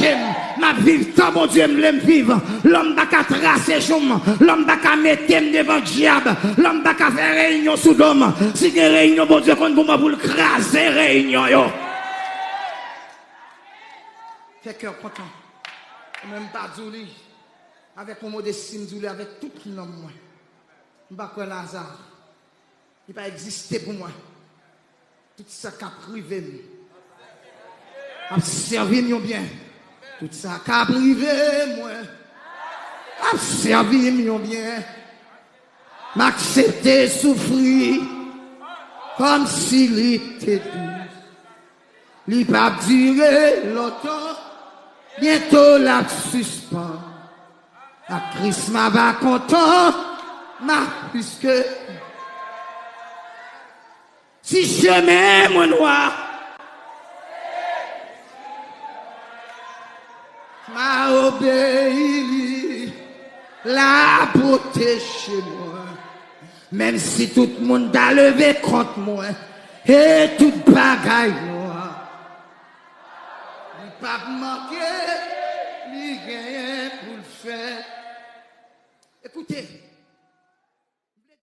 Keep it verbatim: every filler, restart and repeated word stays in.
M ap viv tan Bondye m vle m viv. Lòm pa ka trase jou m. Lòm pa ka mete m devan dyab. Lòm pa ka fè reyinyon sou do m. Si gen reyinyon Bondye konn pou mwen pou l kraze reyinyon yo. Fè kè w kontan. Mwen menm m pa di w li avèk yon modesti, m di w li avèk tout nanm mwen. M pa kwè Laza. Li pa egziste pou mwen. Tout sa k ap rive m ap sèvi m yon byen. Tout sa k ap rive mwen ap sèvi m yon byen. M aksepte soufri kòmsi li te dous. Li p ap dire lontan, byento l ap sispann. Ak Kris m a va kontan, m a plis ke si chemen mwen nwa, m a obeyi li, l a pwoteje mwen. Menm si tout moun ta leve kont mwen, e tout bagay nwa, li p ap manke.